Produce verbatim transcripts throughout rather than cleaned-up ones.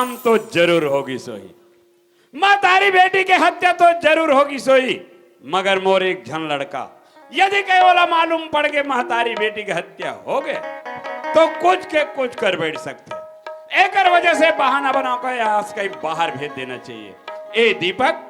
तो जरूर होगिस होही, महतारी बेटी के हत्या तो जरूर होगिस होही, मगर मोर एक झन लड़का यदि कहीं ओला मालूम पड़ के महतारी बेटी के हत्या हो गए, तो कुछ के कुछ कर बैठ सकथे। एकर वजह से बहाना बना के यहाँ से कहीं बाहर भेज देना चाहिए। ए दीपक,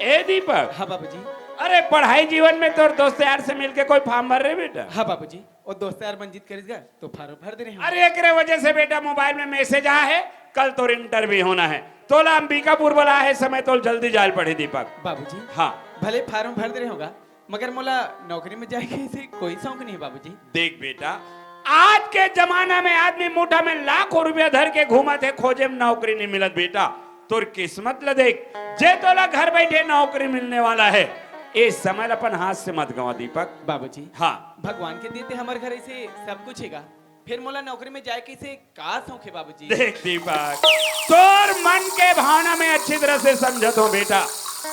ए दीपक, हाँ बाबूजी। अरे, पढ़ाई जीवन में तोर दोस्त यार से मिलके कोई फॉर्म भर रहे बेटा? हाँ बाबूजी, वो दोस्त यार मन जिद करिस गा, तो फार्म भर दे रहे हँव। अरे, एकरे वजह से बेटा मोबाइल में मैसेज आ है, कल तोर इंटरव्यू होना है, तोला अंबिकापुर बुलाए हे, समय तोल जल्दी जाए ल पड़ही दीपक। बाबूजी, हाँ। भले फार्म भर दे रहे हँव गा, मगर मोला नौकरी में जाए के ऐसे कोई शौक नहीं है बाबूजी। देख बेटा, आज के जमाना में आदमी मुठा में लाखों रुपया धर के घूमत हे, खोजे में नौकरी नहीं मिलत बेटा। तोर किस्मत ल देख, जे तोला घर बैठे नौकरी मिलने वाला है, ए समय ल अपन हाथ से मत गंवा दीपक। बाबूजी, हाँ। भगवान के देते हमर घर ऐसे सब कुछ हेगा, फिर मोला नौकरी में जाए के ऐसे का शौक है बाबूजी? देख दीपक, तोर मन के भावना में अच्छी तरह से समझत हँव बेटा।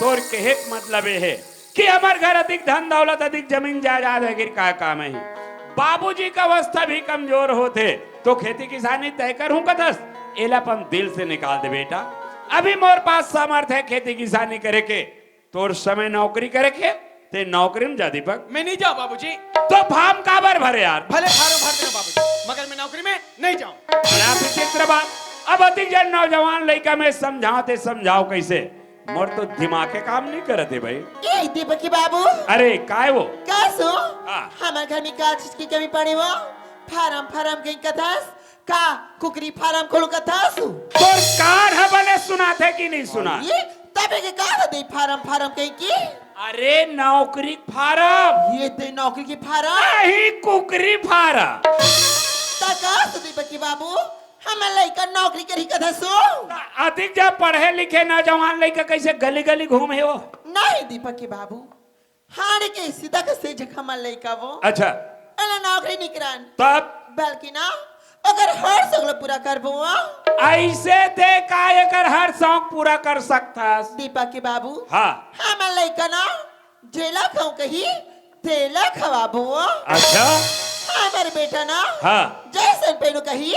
तोर कहे के मतलब ये है कि हमर घर अधिक धन दौलत, अधिक जमीन जायदाद है, गिर का काम है? बाबूजी का अवस्था भी कमजोर होथे, तो खेती किसानी तय करहूँ कथस, एला अपन दिल से निकाल दे बेटा। अभी मोर पास सामर्थ्य है खेती किसानी करे के, तोर समय नौकरी करे के, ते नौकरी में जा दीपक। मैं नहीं जाऊँ बाबूजी। तो फार्म काबर भरे यार? भले फार्म भर देना बाबूजी, मगर मैं नौकरी में नहीं जाऊँ। बड़ा विचित्र बात। अब अधिक जन नौजवान लइका में समझाओ, ते समझाओ कैसे? मोर तो दिमाग के काम नहीं करत हे भाई। ए दीपक के बाबू। अरे काय वो? का सो? हाँ। हमर घर में का चीज की कमी पड़े वो? फार्म फार्म कहीं कथस का, कुकरी फार्म खोलूँ कथस? तोर कान ह बने सुनाथे कि नहीं सुना? ये तबे के का दे फार्म फार्म कहीं की? अरे नौकरी फार्म। ये दे नौकरी की फार्म? नहीं, कुकरी फार्म। त का सो दीपक के बाबू, हमर लइका नौकरी करही कथस? अधिक जब पढ़े लिखे नौजवान लइका कैसे गली गली घूमे हो? नहीं दीपक के बाबू, हाड़ के सीधा के से जखा मन लइका वो। अच्छा। एला नौकरी निकरन। तब? बल्कि ना, ओकर हर सगलो पूरा करबो। ऐसे ते का एकर हर शौक पूरा कर सकथस? दीपक के बाबू। हाँ। हमर लइका ना, जेला खाऊं कही, तेला खवाबो। अच्छा। हमर बेटा ना, हाँ। जैसन पहनू कही,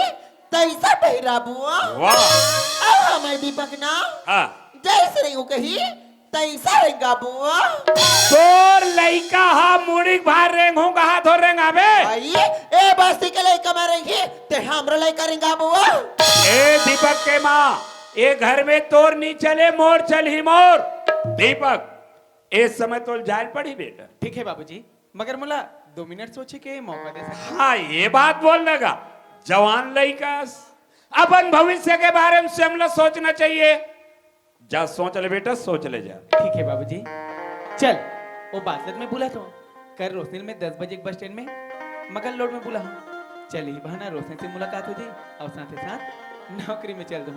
तैसा पहिराबो। वाह। अउ हमर दीपक ना, हाँ। जैसे रंगू कही, तैसा रेंगाबो। तोर लइका ह मुड़ी के भार रेंगहूं कहा थो रेंगाबे? भाई, ए बस्ती के लइका म रेंगी, ते हमरो लइका रेंगाबो। ए दीपक के माँ, ए घर में तोर नी चले, मोर चलही मोर। दीपक, ए समय तोल जाए ल पड़ही बेटा। ठीक है बाबूजी, मगर मोला दो मिनट सोचे के मौका दे सकते? हाँ, ये बात बोल लगा, जवान लइका, अपन भविष्य के बारे में स्वयं ला सोचना चाहिए। जा सोच ले बेटा, सोच ले जा। ठीक है बाबूजी। चल, वो बादल में बुलाथों। कल रोशनी में दस बजे के बस स्टैंड में मगल रोड में बुलाहूँ। चल, ई बहाना रोशनी से मुलाकात हो जाई अउ साथे साथ नौकरी में चल दूँ।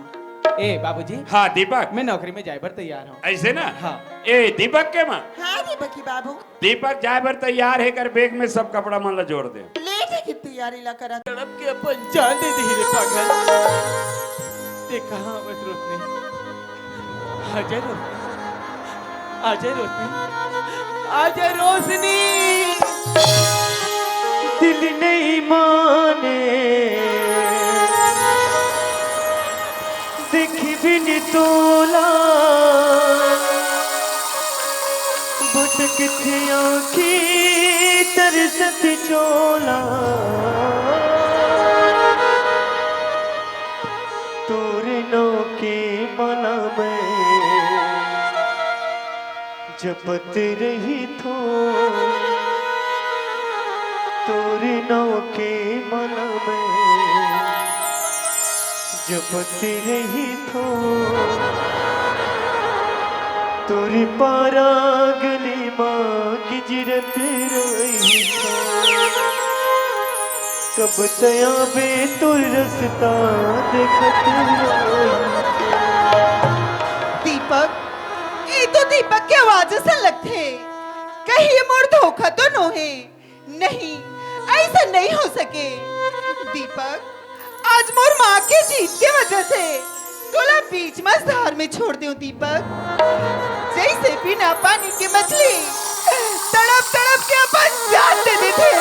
ए बाबूजी। हाँ दीपक। मैं नौकरी में जाए बर तैयार हूँ। ऐसे ना? हाँ। ए दीपक के माँ। हाँ दीपक की बाबू। दीपक जाए बर तैयार हे, कर बैग में सब कपड़ा मन ला जोड़ दे। ले ठीक ही तैयारी ला करत। तड़प के अपन जान दे दी रे पागल। ते कहाँ बस रोशनी? आजा रोशनी, आजा रोशनी, आजा रोशनी। दिल नहीं माने। देखी बिन तोला, भटकत आँखी तरसत चोला। तोर नौ के मला में जपत रहिथों, तोर नौ के मला में जपत रहिथों, तोर पारा गली मा गिजरत रहिथों। कब तैं आबे तोर रस्ता देखत रहिथों। दीपक, ये तो दीपक के आवाज असन लगथे। कहीं ये मोर धोखा तो नोहे? नहीं, ऐसा नहीं हो सके। दीपक, आज मोर माँ के जीत के वजह से तोला बीच मझधार में छोड़ देव दीपक। जैसे बिना पानी के मछली तड़प तड़प के अपन जान दे देथे,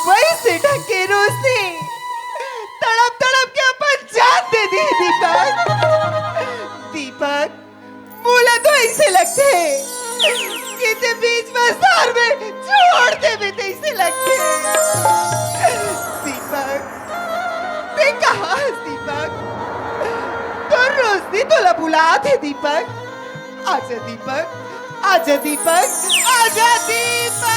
वैसे ढंग के रोशनी तड़प तड़प के अपन जान दे दी। थे कि ते बीच बजार में छोड़ देबे तइसे लगथे। दीपक, ते कहाँ हस दीपक? तोर रोशनी तोला बुलात हे दीपक। आजा दीपक, आजा दीपक, आजा दीपक।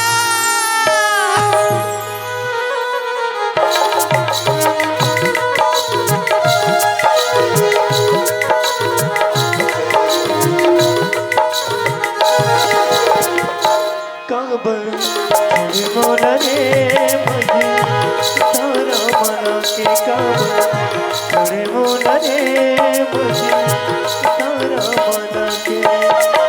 काबर छोड़े मोला रे मझी, तारा मना के काबर छोड़े मोला रे मझी, तारा मना के।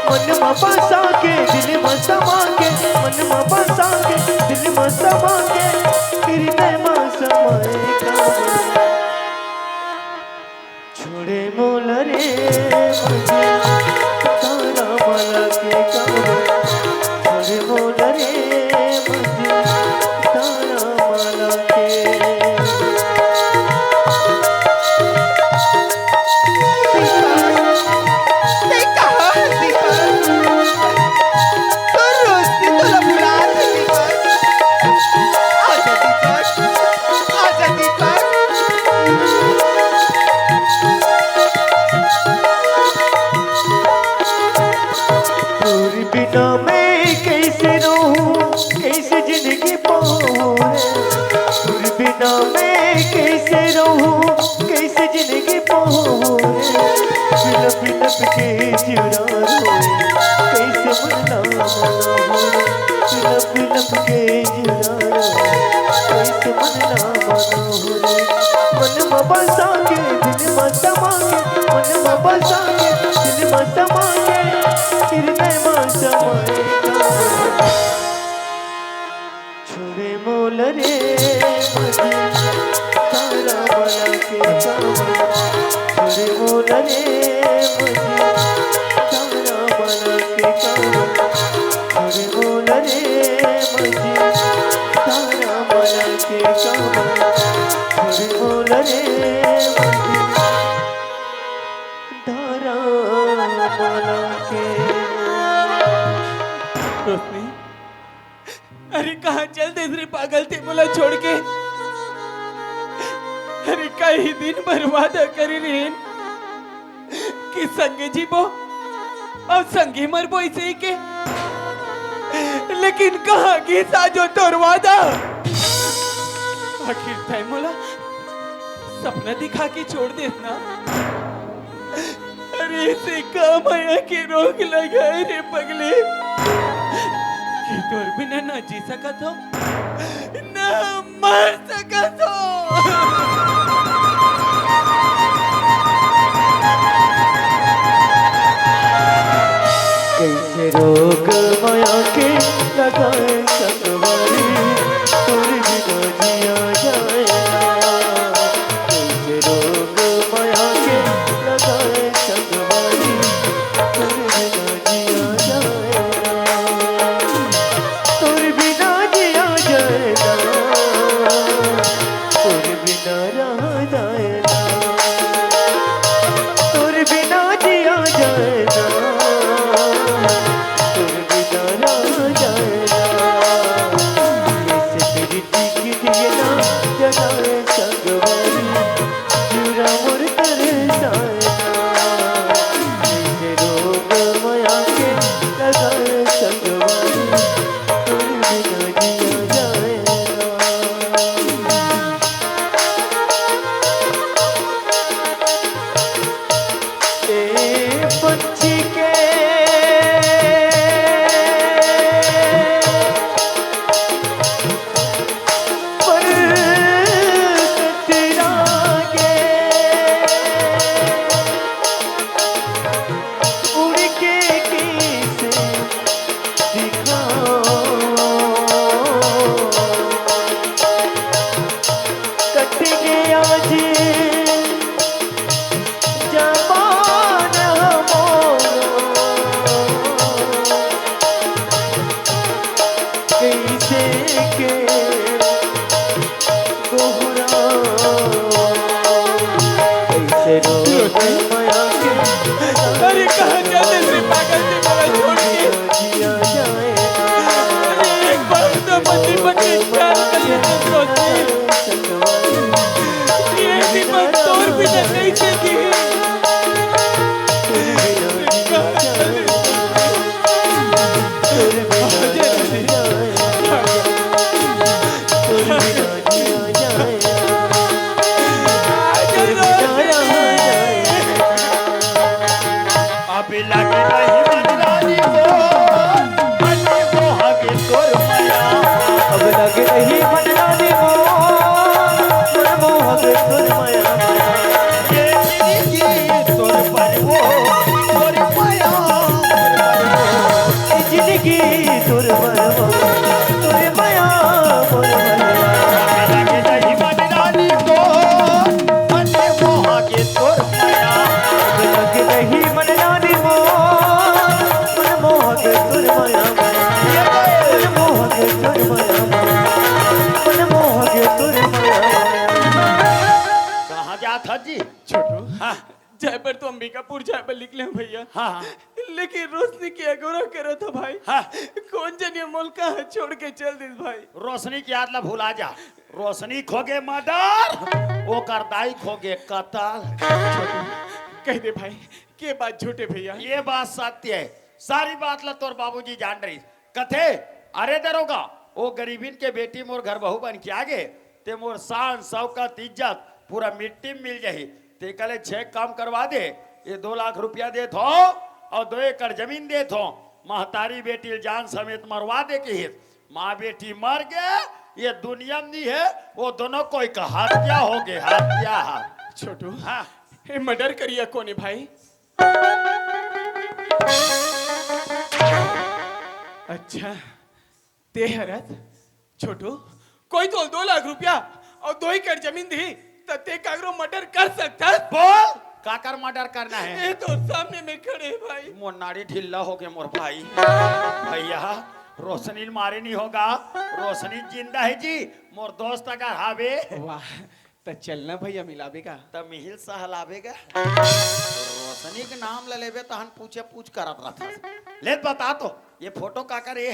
मन मा बसा के, दिल मा समा के, मन मा बसा के, दिल मा समा के, हृदय मा समाए काबर। छोड़े मोला रे मझी, तारा माला के काबर। छोड़े मोला रे मझी, तारा माला के। ते कहाँ हस दीपक? तोर रोशनी तोला बुलात हे दीपक। आजा दीपक, आजा दीपक। तोर बिना मैं कइसे रहूं, कइसे जिंदगी पाऊं रे? तोर बिना मैं कइसे रहूं, कइसे जिंदगी पाऊं रे? बिलप बिलप के जिउरा रोए, कइसे मना मना हो रे? बिलप बिलप के जिउरा रोए, कइसे मना मना हो रे? मन मा बसा के, दिल मा समा के, मन मा बसा के, दिल मा समा के, हृदय मा समाए काबर। छोड़े मोला रे मझी, तारा माला के काबर। छोड़े मोला रे मझी, तारा माला के काबर। छोड़े मोला रे मझी, तारा माला के काबर। छोड़े मोला रे मझी, तारा माला के। रोशनी, अरे कहाँ चल देस रे पागल ते मोला छोड़ के? अरे कई दिन बर वादा करे रहेन कि संगे जीबो अउ संगे मरबो अइसे के, लेकिन कहाँ गिस आज ओ तोर वादा? आखिर तैं मोला सपना दिखा के छोड़ देस ना। अरे, अइसे का मया के रोग लगाए रे पगली, कि तोर बिना ना जी सकत हो, ना मर सकत हो। कइसे रोग मया के लगाए संगवारी, तोर बिना जिया जाए ना। कइसे रोग मया के लगाए संगवारी, तोर बिना जिया जाए ना। तोर बिना जिया जाए ना, तोर बिना रहा जाए ना। तोर बिना जिया जाए ना, तोर बिना रहा जाए ना। कइसे तेरी टिकट ये ना जलाए संगवारी, जुरा मोर तरसाए ना। कइसे रोग मया के लगाए संगवारी, तोर बिना जिया जाए ना। ए पंछी के पर कतरा के उड़ के कइसे दिखाओ। कट गया जी जबान हमरो, कइसे के गोहराओ, कइसे रोक मया के। अरे कहाँ जाते रे पागल जी, बोला जाए बर तो अंबिकापुर जाए बर निकले हंव भैया। हाँ, हाँ। लेकिन रोशनी के अगोरा करत हंव भाई। हाँ। कोन जनी मोला कहाँ छोड़ के चल दिस भाई। रोशनी के याद ला भुला जा। रोशनी के होगे मर्डर, ओकर दाई के होगे कतल। कह दे भाई, के बात झूठ हे भैया? ये बात सत्य हे। सारी बात ला तोर बाबूजी जान रहिस। कथे, "अरे दरोगा, ओ गरीबिन के बेटी मोर घर बहू बन के आगे, ते मोर शान, शौकत, इज्जत पूरा मिट्टी में मिल जाही। ते कले छे काम करवा दे, ये दो लाख रुपया देत हंव अउ दो एकड़ जमीन देत हंव। महतारी बेटी ल जान समेत मरवा दे," किहिस। माँ बेटी मर गे, ये दुनिया में नहीं हे, वो दोनों कोई का हत्या होगे, हत्या। छोटू, हाँ। ये मर्डर करिया कोन हे भाई? अच्छा, ते हरस छोटू, कोई तो दो लाख रुपया अउ दो एकड़ जमीन दिही, त ते काकरो मर्डर कर सकथस? बोल, काकर मर्डर करना हे? ये तो सामने में खड़े हे भाई। मोर नाड़ी ढिल्ला होगे मोर भाई। भैया, रोशनी ल मारे नहीं होगा, रोशनी जिंदा हे जी, मोर दोस्त अगर हावे। वाह, त चलना भैया मिलाबे का? त मिहिल सहलाबे का? रोशनी के नाम ल लेबे तहन पूछे पूछ करत रहथस। ले बता तो, ये फोटो काकर हे?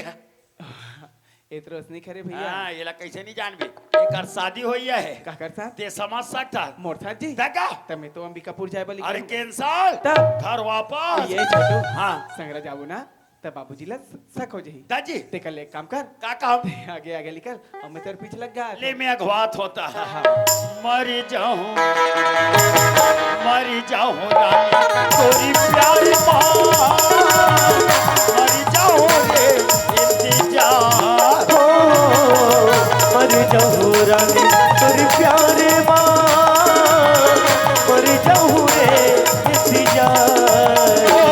ए तो रोशनी के हरे भैया। हाँ, एला कैसे नहीं जानबे? एकर शादी होइया हे। काकर साथ? ते समझ सकथस। मोर साथ जी? देखा? त मैं तो अंबिकापुर जाए बर अरे निकलूं। Cancel। तब? घर वापस। ये छोटू। हाँ। संगरा जाबो ना, त बाबूजी ला शक हो जाही। दाजी। ते कर ले एक काम कर। का काम? ते आगे आगे निकल, अउ मैं तोर पीछे लग गा। ले मैं अगवात होता। हाँ। मर जाऊं, मर जाऊं रानी तोरी प्यार मा, मर जाऊं रे इंतजार। ओ, मर जाऊं रानी तोरी प्यार मा, मर जाऊं रे इंतजार। ओ,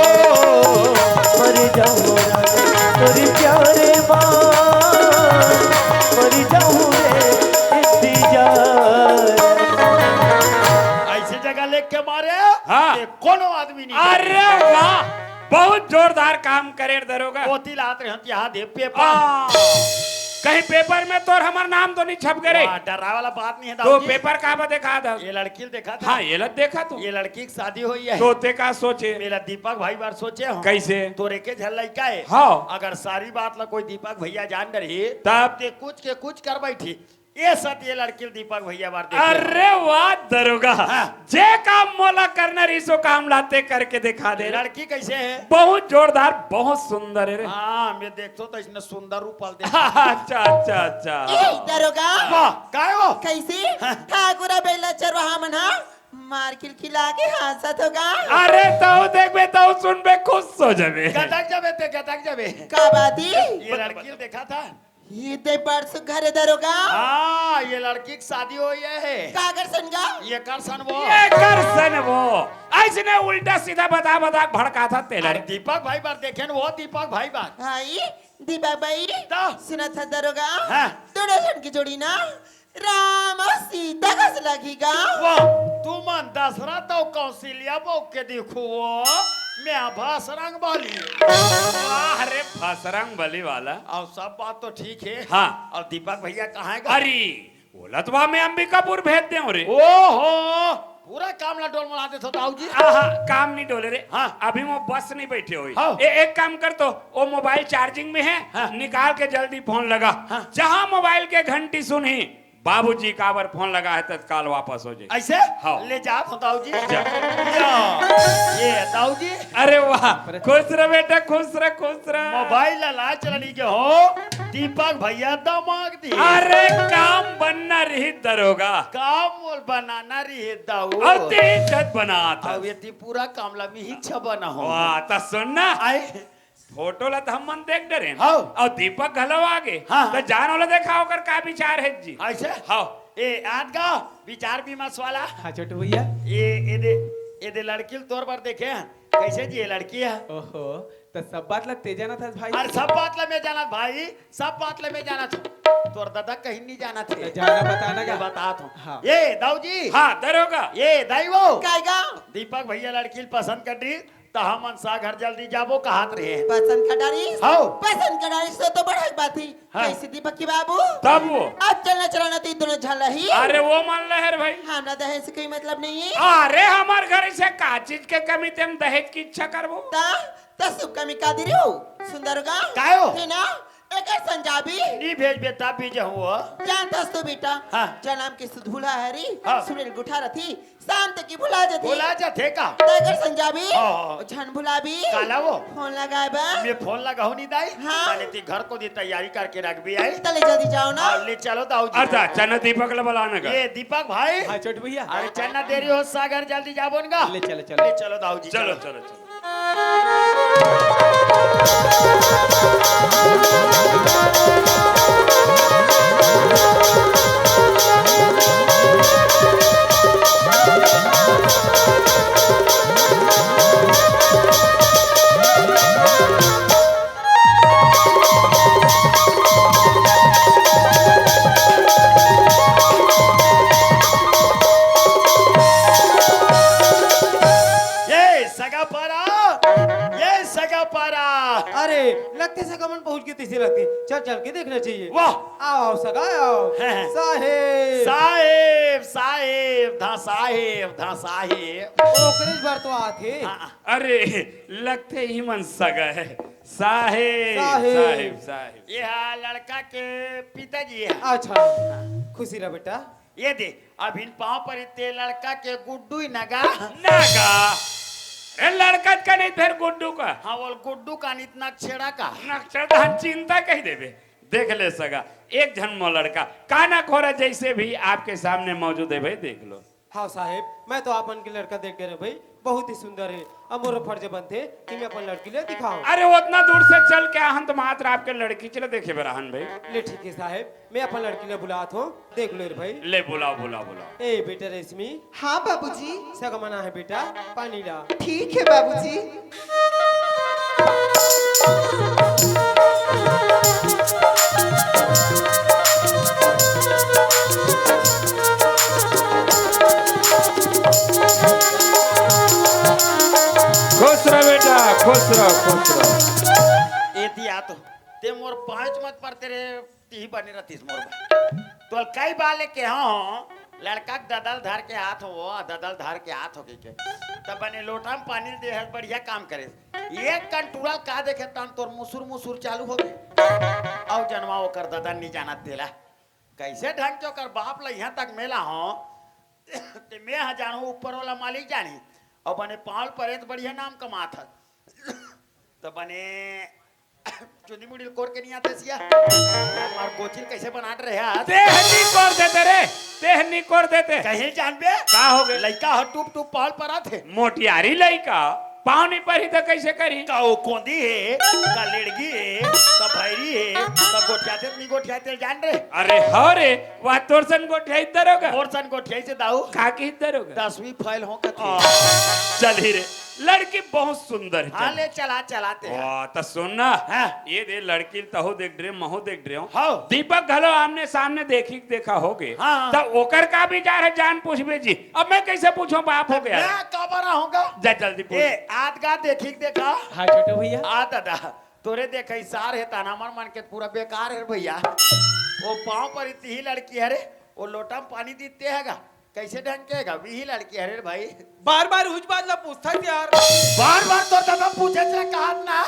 मर जाऊं रानी तोरी प्यार मा, मर जाऊं रे इंतजार। ऐसी जगह लेके मारे, हाँ। ये कोनो आदमी नहीं। अरे वाह, बहुत जोरदार काम करे दरोगा। ओती लात रहे हंत यहाँ दे पेपर। आ, कहीं पेपर में तोर हमर नाम तो नहीं छप गे रे? वाह, डरावे वाला बात नहीं है तो दाऊ जी। पेपर का बा देखा था? ये लड़की ल देखा था? हाँ, ये लग देखा तू। ये लड़की की शादी होइया हे। तो ते का सोचे? मेला दीपक भाई बर सोचे हंव। कैसे? तोरे के झन लइका हे। हाँ। अगर सारी बात ला कोई दीपक भैया जान डरही, तब? ते कुछ के कुछ कर बैठी। ये सब ये लड़की ल दीपक भैया बर देखे। अरे वाह दरोगा, हाँ। जे काम मोला करना रहिस ओ काम ला ते करके देखा दे। लड़की कैसे हे? बहुत जोरदार, बहुत सुंदर हे रे। हाँ, मैं देखथों तो इसने सुंदर रूप ल देख। अच्छा, अच्छा, अच्छा। ए दरोगा, वाह, काय हो? कैसे? हाँ। ठाकुर बेला चरवाहा मन हा मार खिलखिला के हंसत होगा। अरे तउ देखबे, तउ सुनबे, खुश हो जाबे। गदक जाबे ते, गदक जाबे। का बात हे? ये लड़की ल देखा था? ये दे बड़ सुघर हे दरोगा। हाँ, ये लड़की की शादी होइया हे। काकर सन गा? ये कर सन वो। ये कर सन वो। ऐसने उल्टा सीधा बता बता भड़काथस तेला। अरे दीपक भाई बर देखे न वो, दीपक भाई बर। हाँ, ई दीपक भाई। तो? सुनत हस दरोगा? हाँ। दोनों झन की जोड़ी ना राम अउ सीता कस लगही गा। वाह, तुमन दशरथ अउ कौशल्या बहू के देखो वो, मैं भसरंग बली। वाह रे भसरंग बली वाला। अउ सब बात तो ठीक हे। हाँ। अउ दीपक भैया कहाँ हे गा? अरे, ओला तो मैं अंबिकापुर भेज देंव रे। ओहो, पूरा काम ला डोलमला देथो दाऊ जी। आहा, काम नहीं डोले रे। हाँ। अभी वो बस नहीं बैठे होही। हाँ। ए, एक काम कर तो, वो मोबाइल चार्जिंग में हे, हाँ। निकाल के जल्दी फोन लगा। हाँ। जहाँ मोबाइल के घंटी सुनही, बाबूजी काबर फोन लगा हे, तत्काल वापस हो जाही। ऐसे? हाँ। ले जात हंव दाऊ जी। जा। या, ये दाऊ जी। अरे वाह, खुश रह बेटा, खुश रह, खुश रह। मोबाइल ला लाए चला नहीं के हो, दीपक भैया दमाग दिस। अरे काम बनना रहिस दरोगा। काम मोल बनाना रहिस दाऊ। अउ ते इज्जत बनात हस। अउ ये ती पूरा काम ला मिही छबना हो। वाह, त सुन ना। आए। फोटो ला त हमन देख डरेन। हव। अउ दीपक घलो आगे। हाँ, हाँ। त जान ओला देखा ओकर का विचार हे जी। ऐसे? हव। ए, आत गा विचार विमर्श वाला। हाँ, छोटू भैया। ए, ए दे, ए दे लड़की ल तोर बर देखे हन। कैसे जी ये लड़की हे? ओहो, त सब बात ला ते जानत हस भाई? अरे सब बात ला मैं जानत भाई, सब बात ला मैं जानत हंव। तोर ददा कहीं नहीं जानत हे। त जाना बताना ये गा। बतात हंव। हाँ। ए, दाऊ जी। हाँ, दरोगा। ए, दाई वो। काय गा? दीपक भैया लड़की ल पसंद कर दिस। त हमन सागर जल्दी जाबो कहत रहे। पसंद कर डारिस? हव। पसंद कर डारिस तो, तो बड़े बात हे। हाँ। कैसे दीपक के बाबू? तब वो। अब चलना चलाना तो ये दोनों झन ला ही। अरे वो मन लहर भाई। हमरा दहेज से कोई मतलब नहीं हे। अरे हमर घर से का का चीज के कमी ते हम दहेज की इच्छा करबो? त, त शुभ कमी का दे रहे हो? सुंदर गा? कायो? है ना? एकर संजाबी? नी भेजबे तब भी जाहूं वो। जानथस तू बेटा, हाँ। जनम के सुध भुला हरी, हाँ। सुनील गुठा रथी, शांत की भुला जथी। भुला जथे का? त एकर संजाबी? हाँ, हाँ। झन भुलाबी। काला वो? फोन लगाए बा। मैं फोन लगाहूं नी दाई। हाँ। तले ती घर कोती तैयारी करके रखबे आई। तले जल्दी जाओ ना। हाँ, ले चलो दाऊ जी। अच्छा, चन्ना दीपक ला बुलाना का। ये दीपक भाई। हाँ, छोटू भैया। अरे चन्ना देरी हो सागर, जल्दी जाबो न गा। ले चलो, चलो। ले चलो दाऊ जी, चलो, चलो। चलो, चलो। ये सगा पारा, ये सगा पारा। अरे, लगथे सगा मन पहुंच गे तइसे लगथे। चल, चल के देखना चाहिए। वाह। आओ, आओ, सगा, आओ। हैं, हैं। साहेब। साहेब, साहेब, धा साहेब, धा साहेब। ओकरेच बर तो आथे। हाँ। अरे, लगथे ही मन सगा हे। साहेब, साहेब। साहेब, साहेब। ये हा लड़का के पिताजी हे। अच्छा, खुशी रह बेटा। ये दे, अभिन पाँव परी ते लड़का के गुड्डू ही नगा। नगा। रे लड़का का नहीं, फिर गुड्डू का। हाँ, बोल गुड्डू का नहीं, इतना छेड़ा का। नक्शा धान चिंता कही देबे। देख ले सगा, एक झन मो लड़का, काना खोरा जैसे भी आपके सामने मौजूद है भाई, देख लो। हाँ साहेब, मैं तो आपन के लड़का देख डरे भाई, बहुत ही सुंदर है। अब मोर फर्ज बनथे कि मैं अपन लड़की ले दिखाऊं। अरे, उतना दूर से चल के आहन तो मात्र आपके लड़की चले देखे बर आहन भाई। ले ठीक है साहेब, मैं अपन लड़की ले बुलात हूँ, देख लो रे भाई। ले बुलाओ, बुलाओ, बुलाओ। ए बेटा रेशमी। हाँ बाबूजी। सगा मन आहे बेटा, पानी ला। ठीक है बाबूजी। खुश रह बेटा, खुश रह, खुश रह। ए दिया तो, ते मोर पाँच मत परते रे, तिही बने रहतीस मोर बर। तोल कई बार ले केहे हों, लड़का के ददल धर के आत हों, वो ददल धर के आत हों कहिके। तब बने लोटा में पानी दे हस, बढ़िया काम करेस। एक कंटूरा का देखे तन तोर मुसुर मुसुर चालू होगे। अउ जनवा ओकर ददन नी जानत तेला। कैसे ढंग के ओकर बाप ल इहाँ तक मेला हों, ते मैं ह जानहूँ, ऊपर वाला मालिक जानही। अउ बने पाँव परे त बढ़िया नाम कमात हस। त बने चुंदी मुड़ी ल कोर के नहीं आते सिया। मार कोचिल कैसे बनात रहे आज? तेह नहीं कोर देते रे, तेह नहीं कोर देते। कहीं जानबे? का हो गए? लइका हो टूप टूप पाँव परत हे। मोटियारी लइका, पाँव नहीं परी त कैसे करी? का वो कोंदी हे, का लेड़गी हे, का भैरी हे, का गोठियाते नहीं गोठियाते जान रे? अरे हो रे, वह तोर सन गोठियाई दरोगा। मोर सन गोठियाई से दाऊ। का की दरोगा? दसवीं फेल हों कथे। आ, चल ही रे। लड़की बहुत सुंदर है, हाँ, चल। ले चला, चलाते हैं। वाह, त सुन ना। हाँ। ये दे लड़की ल तहू देख डरे, महू देख डरे हों। हाँ। दीपक घलो आमने सामने देखी देखा होगे। हाँ। त ओकर का विचार हे जान पूछबे जी। अब मैं कैसे पूछूं, बाप होगे। मैं का बरा हों गा? जा जल्दी पूछ। ए, आत गा देखी देखा। हाँ छोटू भैया। आ दादा, तोरे देखा ही सार हे ताना मन मन के पूरा बेकार हे भैया। वो पाँव परी तिही लड़की हे रे, वो लोटा में पानी दीते हे गा। कैसे ढंग के हे गा? विही लड़की हे रे भाई। बार बार उच बात ला पूछथस यार। बार बार तोर दादा पूछे से कहत ना।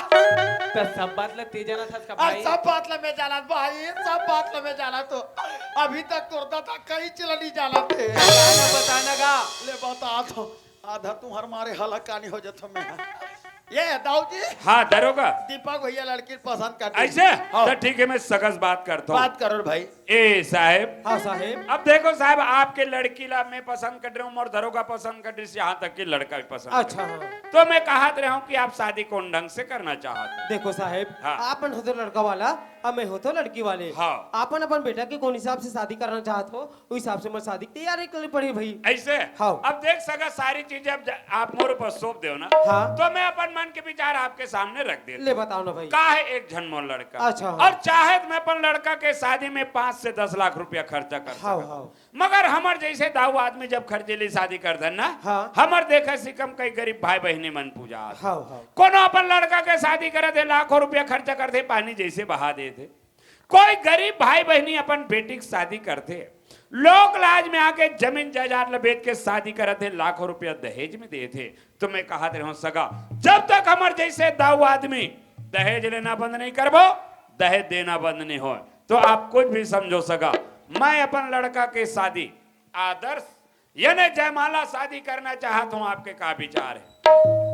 त सब बात ला ते जानत हस का अरे भाई? सब बात ला मैं जानत भाई, सब बात ला मैं जानत हों। अभी तक तोर दादा कई चीज ला नहीं जानत हे। बताना, बताना गा। ले बता तो। आधा तुम्हर मारे हलाकानी हो जात हों मैं। ये दाऊ जी। हाँ, दरोगा। दीपक भैया लड़की पसंद कर दी। ऐसे? हाँ। त ठीक हे, मैं सगा से बात करता हूँ। बात करो रे भाई। ए साहेब। हाँ साहेब। अब देखो साहेब, आपके लड़की ला मैं पसंद कर रहा हूँ, मोर दरोगा पसंद कर रही, यहाँ तक कि लड़का भी पसंद कर रहा हूँ। अच्छा, हाँ। तो मैं कहत रहा हूँ कि आप शादी कौन ढंग से करना चाहते हो? देखो साहेब, हाँ। आपन होथो लड़का वाला, अब मैं होथो लड़की वाले। हाँ। आपन अपन बेटा के कौन हिसाब से शादी करना चाहत हो, उस हिसाब से मैं शादी की तैयारी करनी पड़ी भाई। ऐसे? हाँ। अब देख सगा, सारी चीजें अब ज-, आप मोर ऊपर सौंप दो ना, हाँ। तो मैं अपन मन के विचार आपके सामने रख देता हूँ। ले बताओ ना भाई। का हे एक झन मोर लड़का। अच्छा, हाँ। और चाहे तो मैं अपन लड़का के शादी में पाँच से दस लाख रुपया खर्चा कर हाँ, सकत हूँ। हाँ। मगर हमर जैसे दाऊ आदमी जब खर्चीली शादी करथन ना, हाँ। हमर देखा सिकम कई गरीब भाई बहिनी मन पूजा आथे। हाँ, हाँ। कोनो अपन लड़का के शादी करत हे, लाखों रुपया खर्चा करथे, पानी जैसे बहा देथे। कोई गरीब भाई बहिनी अपन बेटी के शादी करथे, लोक लाज में आके जमीन जायदाद ल बेच के शादी करत हे, लाखों रुपया दहेज में देत हे। तो मैं कहत रहे हूं सगा, जब तक हमर जैसे दाऊ आदमी दहेज लेना बंद नहीं करबो, दहेज देना बंद नहीं होय, तो आप कुछ भी समझो सगा, मैं अपन लड़का के शादी आदर्श यानी जयमाला शादी करना चाहत हूं, आपके का विचार है?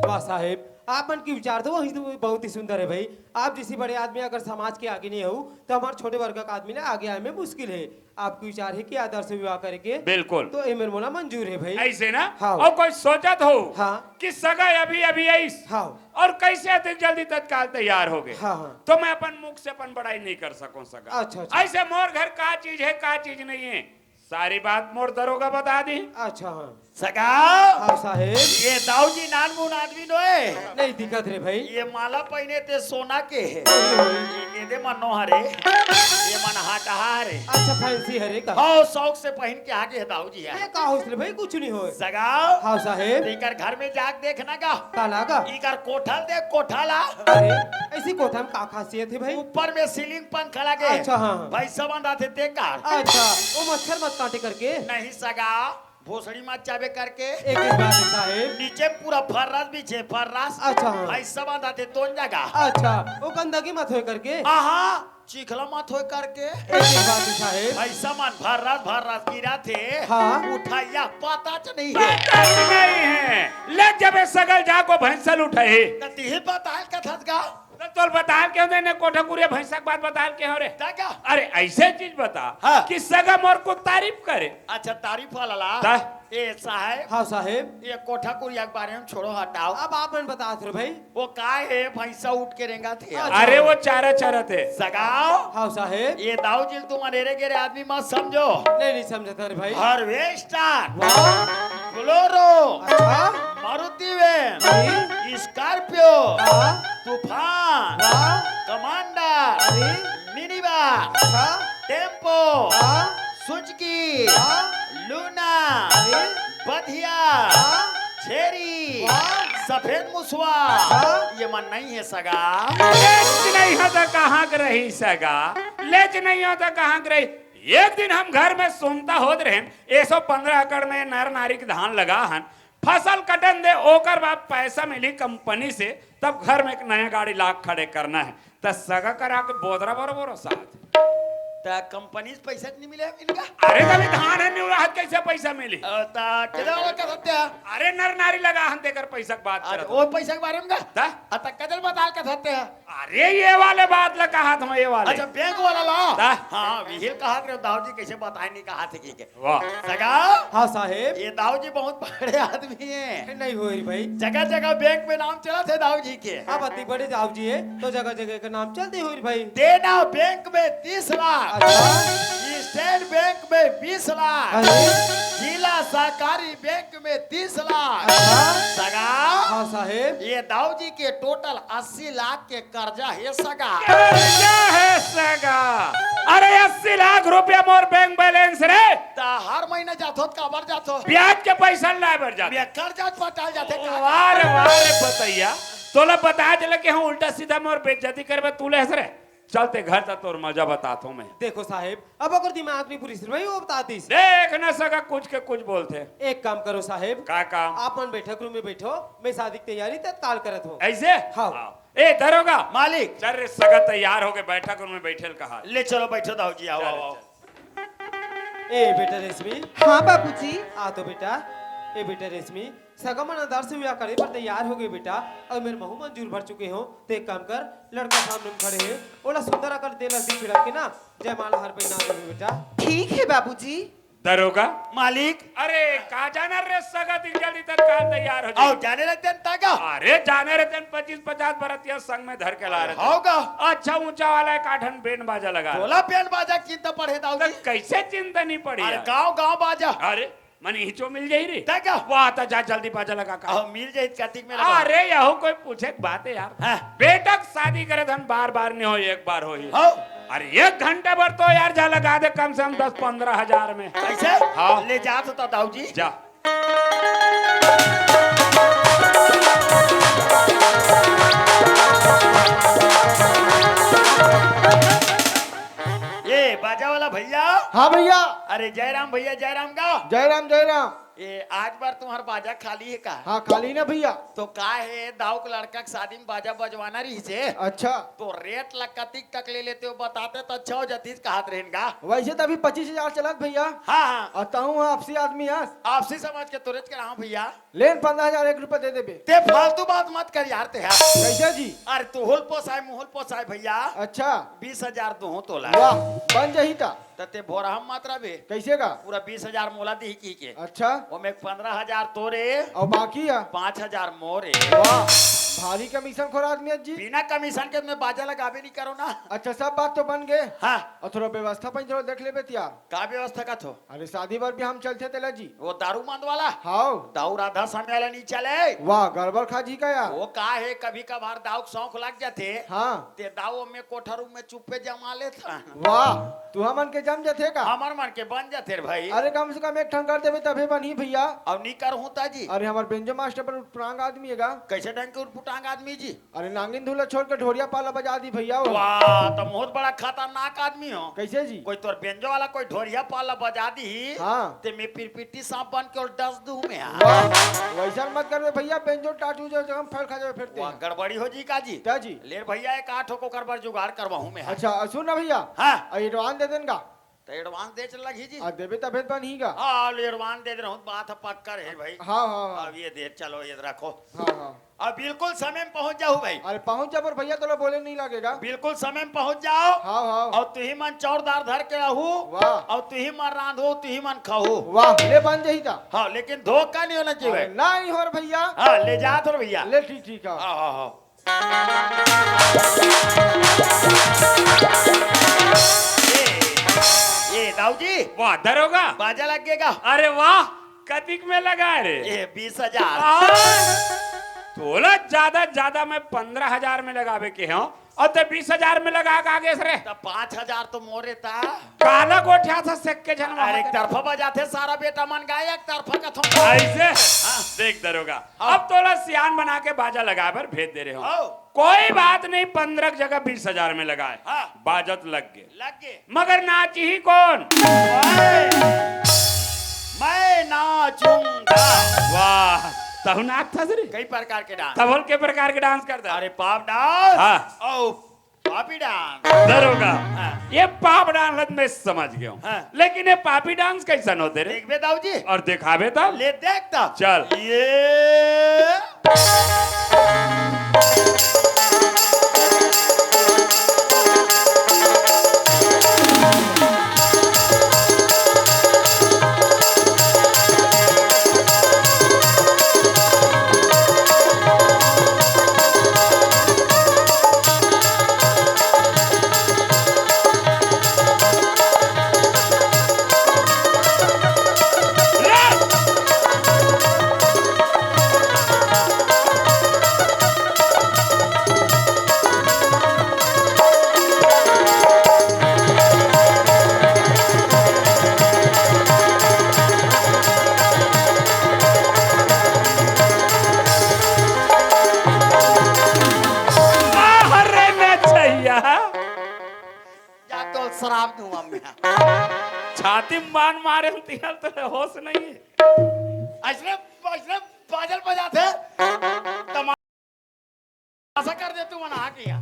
वाह साहेब, आप मन के विचार तो वही तो बहुत ही सुंदर है भाई। आप जैसी बड़े आदमी अगर समाज के आगे नहीं हो तो हमारे छोटे वर्ग का आदमी ना आगे आए में मुश्किल है। आपके विचार है कि आदर्श विवाह करके बिल्कुल। तो एमन मोला मंजूर है भाई। ऐसे ना? हाँ। और कोई सोचत हो हाँ। कि सगा अभी अभी आइस हाँ। और कैसे अतिक जल्दी तत्काल तैयार हो गए? हाँ, हाँ। तो मैं अपन मुख से अपन बड़ाई नहीं कर सकूं सगा। अच्छा, अच्छा। ऐसे मोर घर का चीज है, का चीज नहीं है, सारी बात मोर दरोगा बता दी। अच्छा, हाँ। सगा, हाँ साहेब। ये दाऊ जी नानमुन आदमी नोए। नहीं दिखत रे भाई। ये माला पहिने ते सोना के है। नहीं, नहीं। ये दे मनो हरे, ये मन हाटा हरे। अच्छा, फैंसी हरे का? हाँ, शौक से पहिन के आगे है दाऊ जी। ये का होइस रे भाई? कुछ नहीं होय। सगा, हाँ साहेब। तेकर घर में जाके देखना का? का ना का? इकर कोठा ल देख, कोठा ला। अरे, ऐसी कोठा में का खासियत है भाई? ऊपर में सीलिंग पंखा लगे। अच्छा, हाँ, हाँ। भाई सामान रहते ते कार। अच्छा, वो मच्छर मत काटे करके। नहीं सगा, भोसड़ी मत जाबे करके। एक ही बात है साहेब। नीचे पूरा फर्रास बिछे, फर्रास। अच्छा, हाँ। भाई सामान रहते तोन जगह। अच्छा, वो गंदगी मत होय करके। आहा, चिखला मत होय करके। एक ही बात है साहेब। भाई सामान फर्रास, फर्रास गिरा थे। हाँ। उठाया पता च नहीं है। पता च नहीं है। ले जबे सगल जाको भैंसल उठाए। त तिही बताल कथस गा। तो तोल बताल के होते ने कोठा कुरिया भैंसा के बात बताल के हो रे। ता का? अरे ऐसे चीज बता हाँ। कि सगा मोर को तारीफ करे। अच्छा, तारीफ वाला ला। ता? ए साहेब। हाँ साहेब। ये कोठा कुरिया के बारे में छोड़ो, हटाओ। अब आप मन बतात रे भाई। वो का है, भैंसा उठ के रेंगा थे। अच्छा। अरे वो चारा चरत हे। सगाओ। हाँ साहेब। ये दाऊ जी ल तुम अनेरे गेरे आदमी मत समझो। नहीं, नहीं समझता रे भाई। हार्वेस्टर। वाह। बोलेरो। अच्छा। मारुति वैन। जी। स्कॉर्पियो। हाँ। तूफान। वाह। कमांडर। अरे। Mini bus. अच्छा। टेम्पो। हाँ। सुजुकी। हाँ। लूना। अरे। बधिया। हाँ। छेरी। वाह। सफेद मुसवा। हाँ। ये मन नहीं है सगा। लेच नहीं हो तो कहाँ के रही सगा? लेच नहीं हो तो कहाँ के रही? एक दिन हम घर में सुनता होत रहेन, एक सौ पन्द्रह एकड़ में नर नारी के धान लगा हन, फसल कटन दे, ओकर बाद पैसा मिली कंपनी से, तब घर में एक नया गाड़ी लाके खड़े करना है। त सगा करा के बोदरा बरोबर साथ। त कंपनी से पैसा नहीं मिले इनका? अरे, तभी धान है, नहीं उड़ाहत, कैसे पैसा मिली? अ, त केदा वाला का सत्या? अरे, नर नारी लगा हन, तेकर पैसा के बात अच्छा, करत वो हन। पैसा के बारे में का? त? अ, त कदल बताल का सत्या? अरे, ये वाले बात ला कहा था, ये वाले। अच्छा, बैंक वाला ला? त? हाँ, विहिल कहा थे, दाऊ जी कैसे बताए नहीं कहा थे कि के। वाह। सगा? हाँ साहेब। ये दाऊ जी बहुत बड़े आदमी है। नहीं होई भाई। जगह जगह बैंक में नाम चला थे दाऊ जी के। अब अति बड़े दाऊ जी है तो जगह जगह का नाम चलते होई भाई। देना बैंक में तीस लाख। अच्छा। स्टेट बैंक में बीस लाख। अरे। जिला सहकारी बैंक में तीस लाख। अच्छा। सगा? हाँ साहेब। ये दाऊ जी के टोटल अस्सी लाख के कर्जा हे सगा। कर्जा हे सगा। अरे अस्सी लाख रुपया मोर बैंक बैलेंस रे। त हर महीना जाथो त काबर जाथो? ब्याज के पैसा लाए बर जाथो। ब्याज कर्जा पटाल जाथे का? वाह रे, वाह रे बतैया। तोला बता देले कि हम उल्टा सीधा मोर बेइज्जती करबे तू ले हस रे। चल ते घर त तोर मजा बताथो मैं। देखो साहेब, अब अगर दिमाग नहीं पूरी सिर्फ वो बता दीस। देख न सगा कुछ के कुछ बोलथे। एक काम करो साहेब। का काम? आप मन बैठक रूम में बैठो, मैं शादी की तैयारी तत्काल करत हूँ। ऐसे? हाँ। हाँ। ए दरोगा। मालिक। चल रे सगा तैयार हो गए, बैठक रूम में बैठे ल कहा। ले चलो बैठो दाऊ जी, आओ, चल, आओ, आओ। चल। ए बेटा रेशमी। हाँ बाबूजी। आ तो बेटा। ए बेटा रेशमी, सगा मन आदर्श विवाह करे बर तैयार हो गए बेटा, और मेरे महू मंजूर भर चुके हो। तो एक काम कर, लड़का सामने में खड़े है, ओला सुंदर अकन तेल हल्दी छिड़क के ना जयमाला हार पहना दे बेटा। ठीक है बाबूजी। दरोगा। मालिक। अरे का जाना रे सगा, दिल जल्दी तत्काल तैयार हो जाए। आओ जाने रे तेन तागा। अरे जाने रे तेन पच्चीस पचास बरतिया संग में धर के ला रहे थे। होगा। अच्छा ऊंचा वाला एक आठन बैंड बाजा लगा। बोला बैंड बाजा चिंता पड़े दाऊ जी। कैसे चिंता नहीं पड़ी अरे यार? गाँव गाँव बाजा। अरे मन हिचो मिल जाई रे। तय का? वाह, त जा जल्दी बाजा लगा का। अहो, मिल जाई कतिक में लगा। अरे, यहो कोई पूछे के बात है यार। हाँ। बेटा के शादी करे धन बार बार नहीं हो, एक बार हो ही। हो। अरे, एक घंटा भर तो यार जा लगा दे कम से कम दस पन्द्रह हजार में। कैसे? हाँ। ले जा तो दाऊ जी। जा। ये बाजा वाला भैया। हाँ भैया। अरे जय राम भैया, जय राम गा। जय राम, जय राम। ए, आज बार तुम्हार बाजा खाली हे का? हाँ, खाली ना भैया। तो का हे, दाऊ के लड़का के शादी में बाजा बजवाना रहिसे। अच्छा। तो रेट ला कतिक तक ले लेते हो, बताते तो अच्छा हो जातीस, कहत रहेन गा। वैसे तो अभी पच्चीस हजार चलत भैया। हाँ, हाँ। और तहूँ हाँ आपसी आदमी हस। आपसी समझ के तोरेच के रहा भैया। लेन पंद्रह हजार एक रुपया दे देबे। ते फालतू बात मत कर यार, ते यार। कैसे जी? अरे तुहुल पोसाय, मुहुल पोसाय भैया। अच्छा। बीस हजार दूँ तोला। वाह, बन जाही ता। त ते भोरहा मत रहिबे। कैसे का? पूरा बीस हजार मोला दिही की के। अच्छा। ओमे पंद्रह हजार तोरे। और बाकी है? पाँच हजार मोरे। वाह, भारी कमीशन खोर आदमी है जी। बिना कमीशन के मैं बाजा लगाबे नहीं करो ना। अच्छा, सब बात तो बन गए। हाँ। और थोड़ा व्यवस्था पर थोड़ा देख लेबे तियार। का व्यवस्था का थो? अरे शादी बर भी हम चलते तेला जी। वो दारू मंद वाला? हाव। दाऊ राधा स्वामी वाला नहीं चले। वाह, गड़बड़ खा जी का यार। वो का हे, कभी कभार दाऊ के शौक लग जाते। हाँ। ते दाऊ में कोठरू में चुप्पे जमा लेता। वाह, तू हमन के जम जाथे का? हमर मन के बन जाथे रे भाई। अरे कम से कम एक ठन कर देबे तभे बनही भैया। अब नहीं करहूँ ता जी। अरे हमर बेंजो मास्टर पर उटपुटांग आदमी हे गा। कैसे ढंग के उटपुटांग आदमी जी? अरे नांगिन धुला छोड़ के ढोरिया पाला बजा दी भैया वो। वाह, तो बहुत बड़ा खतरनाक आदमी हो। कैसे जी? कोई तोर बेंजो वाला कोई ढोरिया पाला बजा दी, हाँ। ते मैं पिरपिटी सांप बन के और डस दूँ मैं, हाँ। वाह, वैसा मत करबे भैया, बेंजो टाटू जो जगह फैल खा जावे फिरते वाह, हैं। गड़बड़ी हो जी का जी? क्या जी? ले रे भैया, एक आठ को कर बर जुगाड़ करवाहूँ मैं, हाँ। अच्छा, सुन ना भैया। हाँ। आ, एडवांस दे देन का? तो एडवांस दे चल लगी जी। आ, देबे तभे तो बनही का? हाँ, ले एडवांस दे दे रहूँ, बात है पक्का रहे भाई। हाँ, हाँ, हाँ। अब ये दे, चलो ये रखो। हाँ, हाँ। अब बिल्कुल समय में पहुंच जाहू भाई। अरे पहुंच जा पर भैया, तोला बोले नहीं लगेगा। बिल्कुल समय में पहुंच जाओ। हाँ, हाँ। और तुही मन चौरदार धर के रहू। वाह। और तुही मन रांधो, तुही मन खाहू। वाह, ले बन जाही ता। हाँ, लेकिन धोखा नहीं होना चाहिए अरे भाई। नहीं हो रे भैया। हाँ, ले जा तो रे भैया। ले ठीक, ठीक है। हाँ, हाँ, हाँ। ए, ए, दाऊ जी। वाह, दरोगा। बाजा लग गएगा। अरे वाह, कतिक में लगा रे? ए, बीस हजार। आ, तोला ज्यादा, ज्यादा मैं पंद्रह हजार में लगावे के हूँ, और ते बीस हजार में लगा के आगे से रे। तो पाँच हजार तो मोरे ता। काला गोठिया था सेक के जनवा अरे, एक तरफा बजाथे सारा बेटा मन गाय, एक तरफा कथम। ऐसे? हाँ। देख दरोगा, हाँ। अब तोला सियान बना के बाजा लगाए बर भेज दे रहे हो। हाँ। कोई बात नहीं, पंद्रह की जगह बीस हजार में लगाए। हाँ। बाजत लग गए। लग गए। मगर नाचही कौन? मैं, मैं नाचूंगा। वाह, तहु नाच था रे। कई प्रकार के डांस। तब बोल के प्रकार के डांस करता? अरे पाप डांस। हाँ। ओ पापी डांस। दरोगा, हाँ। ये पाप डांस लत मैं समझ गया हूँ। हाँ। लेकिन ये पापी डांस कैसन होते रे? देखबे दाऊ जी। और दिखाबे तब? ले देख तब। चल। ये बाहर रे नचैया। जा तो शराब दूंगा मैं। छाती में बाण मारे हम तिहल तो होश नहीं है। ऐसने, ऐसने बाजल बजाथे। तमाशा कर दे तू मना के यहाँ।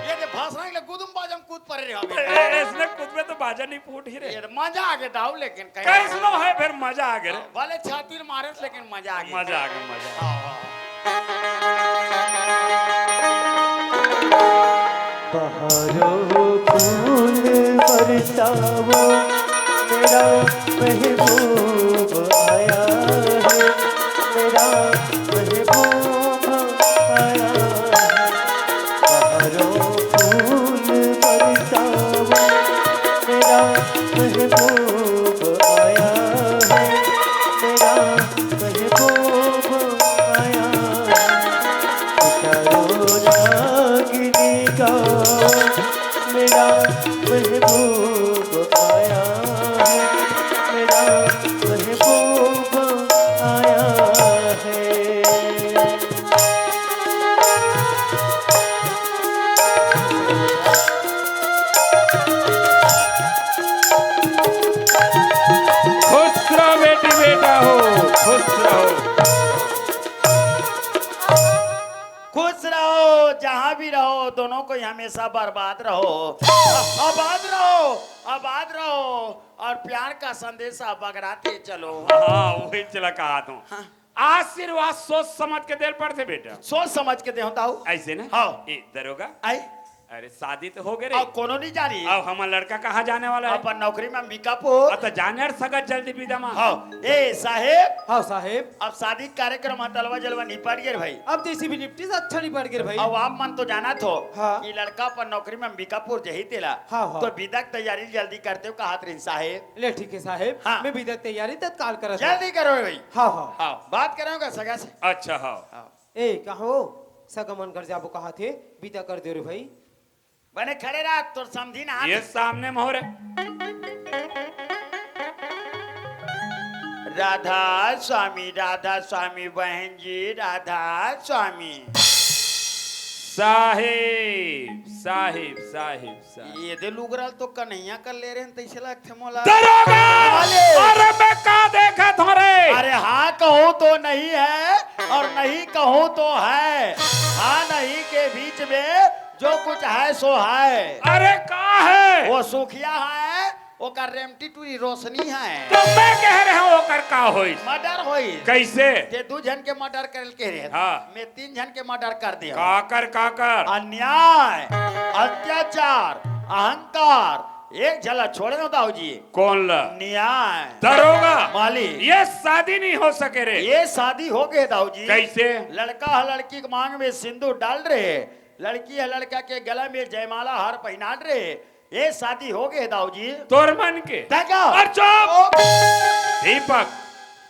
ये दे भाषण के लिए गुदुम बाजम कूद पड़े रहे अभी। अरे, इसने खुद में तो बाजा नहीं फूट ही रहे। ये तो मजा आ गया दाऊ, लेकिन कहीं कैसनो है फिर मजा आ गया रे। भले छाती में मारे लेकिन मजा आ गया। मजा आ गया, मजा। हाँ, हाँ। बहारों फूल बरसाओ, मेरा महबूब आया है, मेरा महबूब आया है। बहारों फूल बरसाओ, मेरा महबूब आया है, मेरा महबूब आया है। सितारों रागिनी गाओ, मेरा महबूब आया है, मेरा महबूब आया है। रहो, जहाँ भी रहो, दोनों को ही हमेशा बर्बाद रहो, आबाद रहो, आबाद रहो, और प्यार का संदेशा बगराते चलो। हाँ, वही चला कहा तू। हाँ। आशीर्वाद सोच समझ के देल पड़थे बेटा। सोच समझ के देहूं ताऊ। ऐसे ना? हाँ। ए, दरोगा। आई। अरे, शादी तो हो गए रे। अब कोनो नहीं जानी। अब हमार लड़का कहाँ जाने वाला है? अपन नौकरी में अंबिकापुर। अब तो जाने यार, सगा जल्दी विदा मा। हाँ। ए साहेब। हाँ साहेब। अब शादी कार्यक्रम ह तलवा जलवा निपट गए भाई। अब जैसे भी निपटी से अच्छा निपट गए भाई। अब आप मन तो जाना थो हाँ। कि लड़का अपन नौकरी में अंबिकापुर जही तेला। हाँ, हाँ। तो विदा के तैयारी जल्दी करते हो कहात रही साहेब। ले ठीक है साहेब, हाँ। मैं विदा के तैयारी तत्काल करत हूँ। जल्दी करो रे भाई। हाँ, हाँ। हाँ, बात करोगे सगा से? अच्छा, हाँ। हाँ। ए, कहो, सगा मन घर जाबो कहा थे, विदा कर दे रे भाई। बने खड़े रह, तोर समधी ना ये सामने मोहरे। राधा स्वामी, राधा स्वामी, बहन जी, राधा स्वामी। साहेब, साहेब, साहेब, साहेब। ये दे लुगरा ल तो कन्हैया कर ले रहे हैं, तैसे लगथे मोला। दरोगा! अरे! अरे मैं का देखत हूँ रे? अरे हाँ कहूँ तो नहीं है और नहीं कहूँ तो है। हाँ नहीं के बीच में जो कुछ है सो है। अरे का है? वो सुखिया है, ओकर रेमटी टूरी रोशनी है। तो मैं कह रहे हूँ ओकर का होइस? मर्डर होइस। कैसे? ते दू झन के मर्डर करल कह रहे। हाँ। मैं तीन झन के मर्डर कर दे। काकर, काकर? अन्याय, अत्याचार, अहंकार, एक झला छोड़े हो दाऊ जी। कौन ला? न्याय। दरोगा। मालिक। ये शादी नहीं हो सके रे। ये शादी हो गए दाऊ जी। कैसे? लड़का ह लड़की के मांग में सिंदूर डाल रहे, लड़की ह लड़का के गला में जयमाला हार पहनाल रहे, ये शादी हो गए दाऊ जी। तोर मन के। देखो। और चुप। दीपक,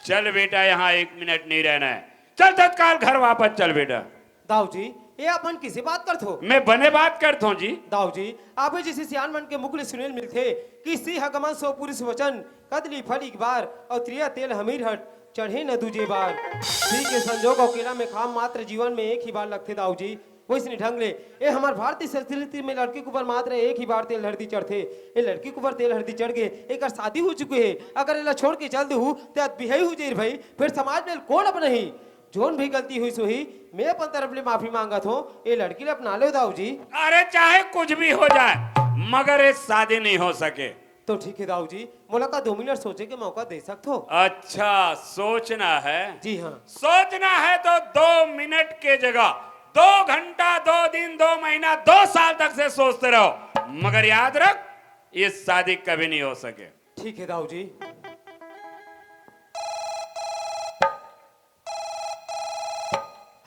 चल बेटा, यहाँ एक मिनट नहीं रहना है। चल तत्काल घर वापस चल बेटा। दाऊ जी, ये अपन किसे बात करत हो? मैं बने बात करत हूँ जी। दाऊ जी, आप ही जैसे सियान मन के मुख ले सुनेल मिलथे कि सिंह गमन सो पुरुष वचन, कदली फल एक बार और त्रिया तेल हमीर हट चढ़े न दूजे बार। सिंह के संजोग और केला में खाम मात्र जीवन में एक ही बार लगथे दाऊ जी। वैसने ढंग ले ए हमार भारतीय संस्कृति में लड़की के ऊपर मात्र एक ही बार तेल हरदी चढ़थे। ए लड़की के ऊपर तेल हरदी चढ़ गए, एकर शादी हो चुके है, अगर एला छोड़ के चल देहू ते अत बिहाई हो जाई रे भाई, फिर समाज में कौन अपनही? जोन भी गलती हुई सोही, मैं अपन तरफ ले माफी मांगत हूँ। ए लड़की ले अपना लो दाऊ जी। अरे चाहे कुछ भी हो जाए, मगर ये शादी नहीं हो सके। तो ठीक है दाऊ जी, मोला का दो मिनट सोचे के मौका दे सकत हो? अच्छा, सोचना है? जी हाँ। सोचना है तो दो मिनट के जगह दो घंटा, दो दिन, दो महीना, दो साल तक से सोचते रहो, मगर याद रख, ये शादी कभी नहीं हो सके। ठीक है दाऊ जी।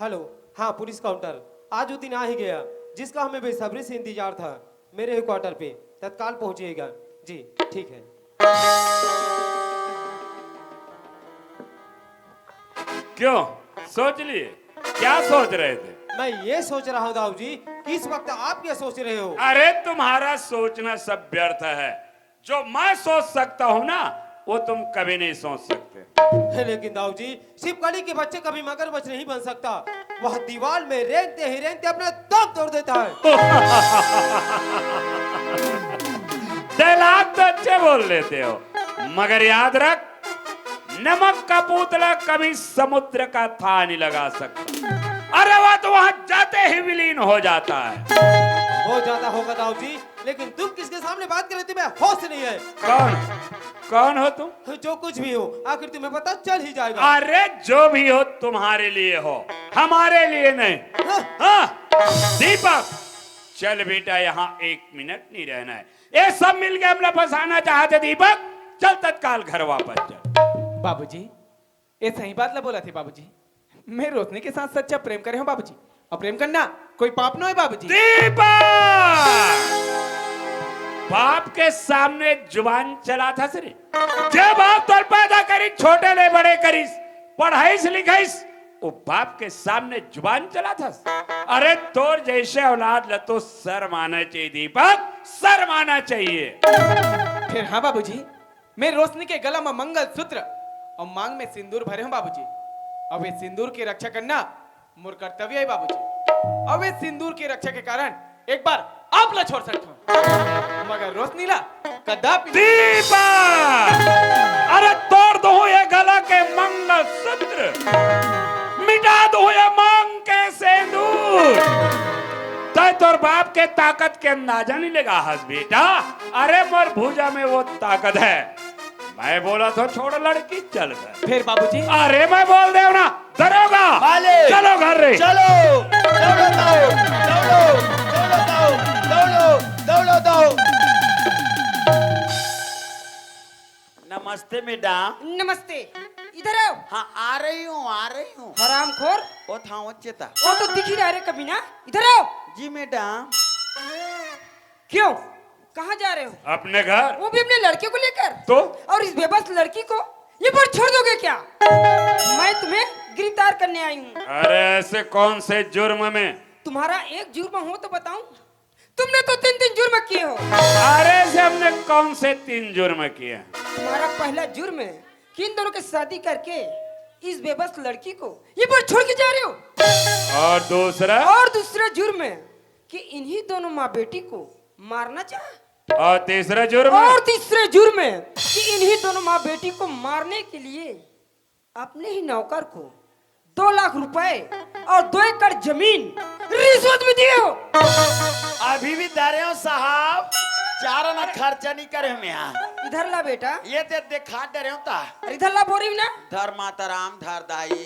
हेलो, हाँ पुलिस काउंटर, आज वो दिन आ ही गया जिसका हमें बेसब्री से इंतजार था। मेरे ही क्वार्टर पे तत्काल पहुंचिएगा। जी ठीक है। क्यों, सोच लिए? क्या सोच रहे थे? मैं ये सोच रहा हूँ दाऊ जी कि इस वक्त आप क्या सोच रहे हो? अरे तुम्हारा सोचना सब व्यर्थ है। जो मैं सोच सकता हूँ ना, वो तुम कभी नहीं सोच सकते। लेकिन दाऊ जी, छिपकली के बच्चे कभी मगरमच्छ नहीं बन सकता। वह दीवार में रेंगते ही रेंगते अपना दम तोड़ देता है। डायलॉग तो अच्छे बोल लेते हो, मगर याद रख, नमक का पुतला कभी समुद्र का थाह नहीं लगा सकता। अरे वह तो वहां जाते ही विलीन हो जाता है। हो जाता होगा दाऊ जी, लेकिन तुम किसके सामने बात कर रहे थे, मैं होश नहीं है। कौन? कौन हो तुम? जो कुछ भी हो, आखिर तुम्हें पता चल ही जाएगा। अरे जो भी हो तुम्हारे लिए हो, हमारे लिए नहीं। हाँ। हाँ, दीपक, चल बेटा, यहाँ एक मिनट नहीं रहना है। ये सब मिलके हमला फंसाना चाहते दीपक, चल तत्काल घर वापस चल। बाबूजी, ये सही बात ला बोला थे बाबूजी। मैं रोशनी के साथ सच्चा प्रेम करे हूँ बाबूजी, और प्रेम करना कोई पाप नो है बाबूजी। दीपक! बाप के सामने जुबान चलाथस रे। जे बाप तोर पैदा करिस, छोटे ले बड़े करिस, पढ़ाइस लिखाइस, वो बाप के सामने जुबान चलाथस। अरे तोर जैसे औलाद ला तो शर्म आना चाहिए दीपक, शर्म आना चाहिए। फिर हाँ बाबूजी, मैं रोशनी के गला में मंगल सूत्र और मांग में सिंदूर भरे हूँ बाबूजी। अब ये सिंदूर की रक्षा करना मोर कर्तव्य है बाबूजी। अब ये सिंदूर की रक्षा के कारण एक बार आप ला छोड़ सकता हूँ, मगर रोशनी ला कदापि नहीं। दीपक! अरे तोड़ दूं ये गला के मंगल सूत्र, मिटा दूं ये मांग के सिंदूर, तोर बाप के ताकत के अंदाजा नहीं लगा हस बेटा। अरे मोर भुजा में वो ताकत है। मैं बोला था छोड़ लड़की चल घर। फिर बाबूजी? अरे मैं बोल दे ना दरोगा। मालिक। चलो घर रे। चलो, दौड़ो, दौड़ो, दौड़ो, दौड़ो, दौड़ो, दौड़ो, दौड़ो। नमस्ते मैडम। नमस्ते। इधर आओ। हाँ, आ रही हूँ, आ रही हूँ। हरामखोर। ओ था वो चेता। वो तो दिख ही रहा रे कमीना। इधर आओ। जी मैडम। क्यों, कहाँ जा रहे हो? अपने घर। वो भी अपने लड़के को लेकर। तो? और इस बेबस लड़की को ये पर छोड़ दोगे क्या? मैं तुम्हें गिरफ्तार करने आई हूँ। अरे ऐसे कौन से जुर्म में? तुम्हारा एक जुर्म हो तो बताऊं। तुमने तो तीन तीन जुर्म किए हो। अरे से हमने कौन से तीन जुर्म किए हैं? तुम्हारा पहला जुर्म है कि इन दोनों की शादी करके इस बेबस लड़की को ये पर छोड़ के जा रहे हो। और दूसरा? और दूसरा जुर्म है कि इन्हीं दोनों माँ बेटी को मारना चाहा। और तीसरा जुर्म? और तीसरे जुर्म है कि इन्हीं दोनों माँ बेटी को मारने के लिए अपने ही नौकर को दो लाख रुपए और दो एकड़ जमीन रिश्वत में दिए हो। अभी भी दे रहे हो साहब, चार आना खर्चा नहीं करे मैं यहाँ। इधर ला बेटा। ये दे दिखा दे रहे हो ता। अरे इधर ला बोल रही हूँ ना। धर माता राम धर दाई।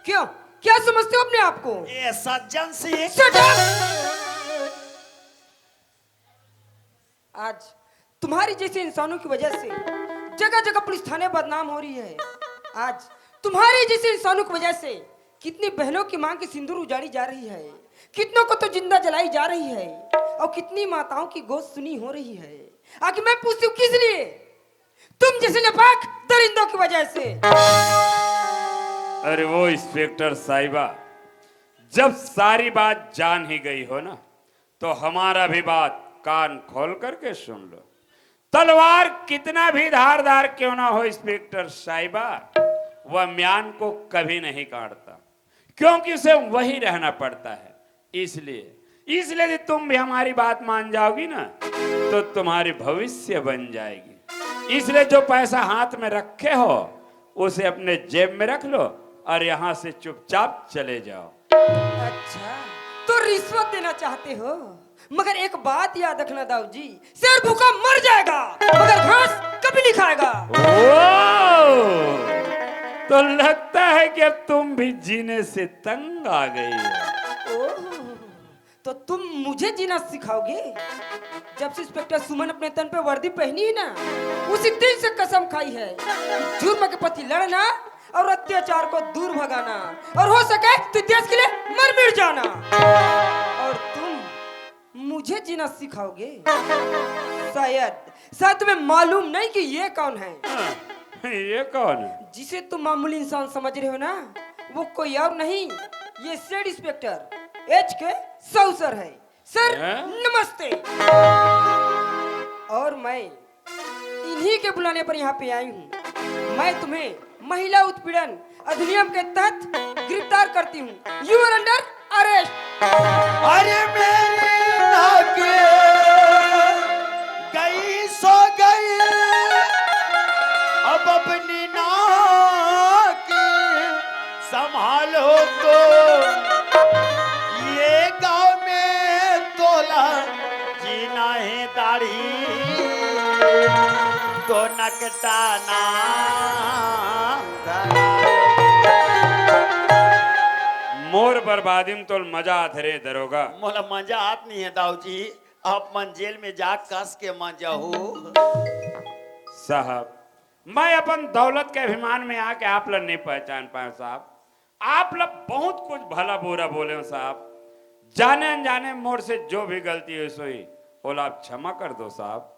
क्यों, क्या समझते हो अपने आप को? ये सज्जन सिंह। Shut up! आज तुम्हारी जैसे इंसानों की वजह से जगह जगह पुलिस थाने बदनाम हो रही है। आज तुम्हारे जैसे इंसानों की वजह से कितनी बहनों की मांग की सिंदूर उजाड़ी जा रही है, कितनों को तो जिंदा जलाई जा रही है और कितनी माताओं की गोद सुनी हो रही है। आखिर मैं पूछती हूँ किस लिए? तुम जैसे नापाक दरिंदों की वजह से। अरे वो इंस्पेक्टर साहिबा, जब सारी बात जान ही गई हो ना, तो हमारा भी बात कान खोल करके सुन लो। तलवार कितना भी धारदार क्यों ना हो इंस्पेक्टर साहिबा, वह म्यान को कभी नहीं काटता, क्योंकि उसे वही रहना पड़ता है। इसलिए, इसलिए यदि तुम भी हमारी बात मान जाओगी ना, तो तुम्हारी भविष्य बन जाएगी। इसलिए जो पैसा हाथ में रखे हो, उसे अपने जेब में रख लो और यहाँ से चुपचाप चले जाओ। अच्छा, तो रिश्वत देना चाहते हो, मगर एक बात याद रखना दाऊ जी, शेर भूखा मर जाएगा, मगर घास कभी नहीं खाएगा। ओ, तो लगता है कि अब तुम भी जीने से तंग आ गई हो। ओह, तो तुम मुझे जीना सिखाओगे? जब से इंस्पेक्टर सुमन अपने तन पे वर्दी पहनी है ना, उसी दिन से कसम खाई है कि जुर्म के प्रति लड़ना और अत्याचार को दूर भगाना, और हो सके तो देश के लिए मर मिट जाना। और तुम मुझे जीना सिखाओगे? शायद, शायद तुम्हें मालूम नहीं कि ये कौन है। हाँ, ये कौन है? जिसे तुम मामूली इंसान समझ रहे हो ना, वो कोई और नहीं, ये सेठ इंस्पेक्टर एच के साहू सर है। सर, हैं? नमस्ते। और मैं इन्हीं के बुलाने पर यहाँ पे आई हूँ। मैं तुम्हें महिला उत्पीड़न अधिनियम के तहत गिरफ्तार करती हूँ। You are under arrest। अरे मेरी नाक गई सो गई, अब अपनी नाक संभालो तो। ये गांव में तोला जीना है दाढ़ी, तो नकटाना। मोर बर्बादी में तो मजा आथे रे दरोगा। मोला मजा आत नहीं है दाऊ जी, आप मन जेल में जा कस के मजा हो। साहब, मैं अपन दौलत के अभिमान में आके आप ला नहीं पहचान पाए साहब। आप ला बहुत कुछ भला बुरा बोले हो साहब। जाने अनजाने मोर से जो भी गलती हुई सोई, ओला आप क्षमा कर दो साहब।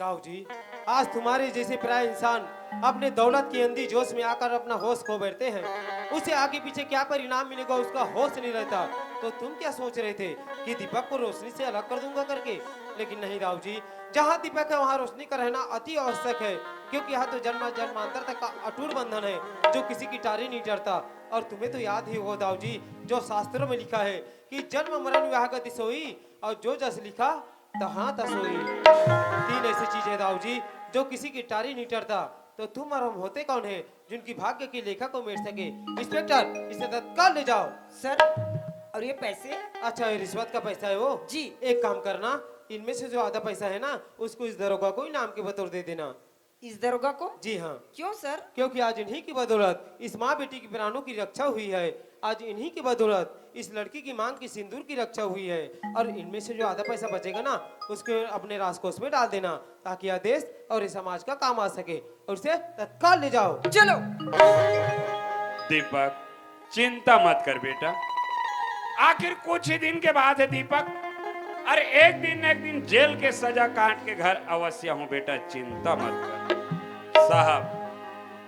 दाऊ जी, आज तुम्हारे जैसे पराया इंसान अपने दौलत की अंधी जोश में आकर अपना होश खो बैठते हैं। उसे आगे पीछे क्या परिणाम मिलेगा, उसका होश नहीं रहता। तो तुम क्या सोच रहे थे कि दीपक को रोशनी से अलग कर दूंगा करके? लेकिन नहीं दाऊ जी, जहाँ दीपक है वहाँ रोशनी का रहना अति आवश्यक है, क्योंकि यह तो जन्म जन्मांतर तक का अटूट बंधन है, जो किसी की टारी नहीं टरता। और तुम्हें तो याद ही हो दाऊ जी, जो शास्त्रों में लिखा है कि जन्म मरण व्याह गति सोई, और जो जस लिखा तहाँ तस होई। तीन ऐसी चीजें दाऊ जी, जो किसी की टारी नहीं टरता। तो तुम और हम होते कौन है, जिनकी भाग्य की लेखा को मेट सके? इंस्पेक्टर, इसे तत्काल ले जाओ। सर, और ये पैसे? अच्छा, ये रिश्वत का पैसा है वो? जी। एक काम करना, इनमें से जो आधा पैसा है ना, उसको इस दरोगा को इनाम के बतौर दे देना। इस दरोगा को? जी हाँ। क्यों सर? क्योंकि आज इन्हीं की बदौलत इस माँ बेटी की प्राणों की रक्षा हुई है। आज इन्हीं की बदौलत इस लड़की की मांग की सिंदूर की रक्षा हुई है। और इनमें से जो आधा पैसा बचेगा ना, उसको अपने राजकोष में डाल देना, ताकि यह देश और इस समाज का काम आ सके। और उसे तत्काल ले जाओ। चलो। दीपक, चिंता मत कर बेटा, आखिर कुछ ही दिन के बात है दीपक। अरे, एक दिन न एक दिन जेल के सजा काट के घर अवश्य हूँ बेटा, चिंता मत कर। साहब,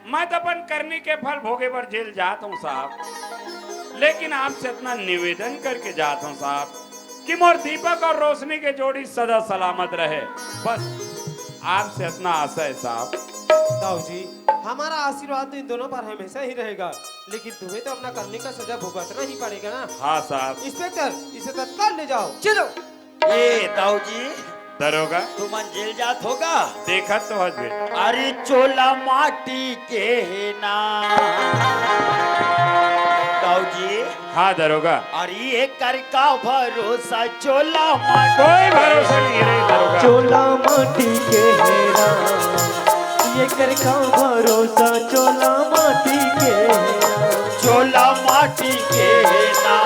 मैं तो अपन करनी के फल भोगे बर जेल जात हूँ साहब, लेकिन आपसे इतना निवेदन करके जात हूँ साहब कि मोर दीपक और रोशनी के जोड़ी सदा सलामत रहे, बस आपसे इतना आशा है साहब। ताऊ जी, हमारा आशीर्वाद तो इन दोनों पर हमेशा ही रहेगा, लेकिन तुम्हें तो अपना करने का सजा भुगतना ही पड़ेगा ना। हाँ साहब। इंस्पेक्टर, इसे तत्काल ले जाओ। चलो। ए ताऊ जी, दरोगा। तुमन जेल जात होगा? देखत तो हस बेटा। अरे चोला माटी के हे ना। ताऊ जी। हाँ दरोगा। अरे एकर का भरोसा चोला माटी कोई भरोसा नहीं है दरोगा। चोला माटी के हे ना। एकर का भरोसा चोला माटी के हे ना। चोला माटी के हे ना।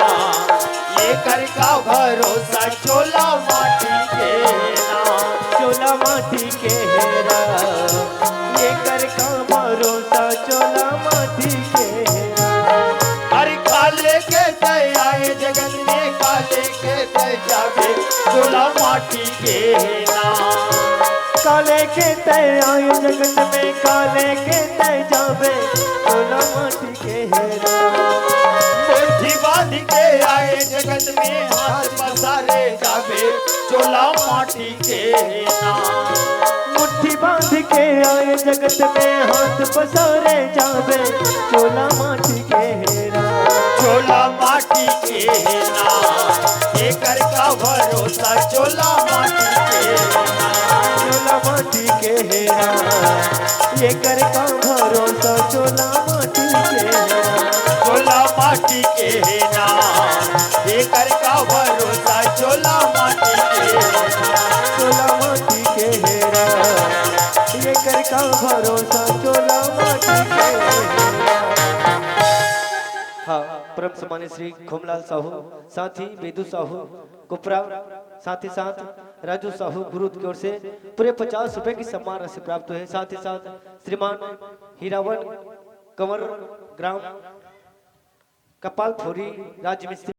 एकर का भरोसा चोला माटी के हे ना। चोला माटी के हे ना। एकर का भरोसा चोला माटी के हे ना। अरे काले के तय आए जगत में, काले के तय जाबे चोला माटी के हे ना। काले के तय आए जगत में, काले के तय जाबे चोला माटी के हे ना। मुट्ठी बांध के आए जगत में, हाथ पसारे जाबे चोला माटी के हे ना। मुट्ठी बांध के आए जगत में, हाथ पसारे जाबे चोला माटी के हे ना। चोला माटी के हे ना। एकर का भरोसा चोला माटी के हे ना। चोला माटी के हे ना। एकर का भरोसा चोला माटी के हे ना। चोला माटी के हे ना। एकर का भरोसा चोला माटी के हे ना। चोला माटी के हे ना। एकर का भरोसा चोला माटी के हे ना। हाँ, परम सम्मानित श्री खोमलाल साहू, साथ ही बेदू साहू, कुपरा, साथ ही साथ राजू साहू गुरुद की ओर से पूरे पचास रुपए की सम्मान राशि प्राप्त हुई है। साथ ही साथ श्रीमान हीरावन कंवर ग्राम कपाल फोरी राज मिस्त्री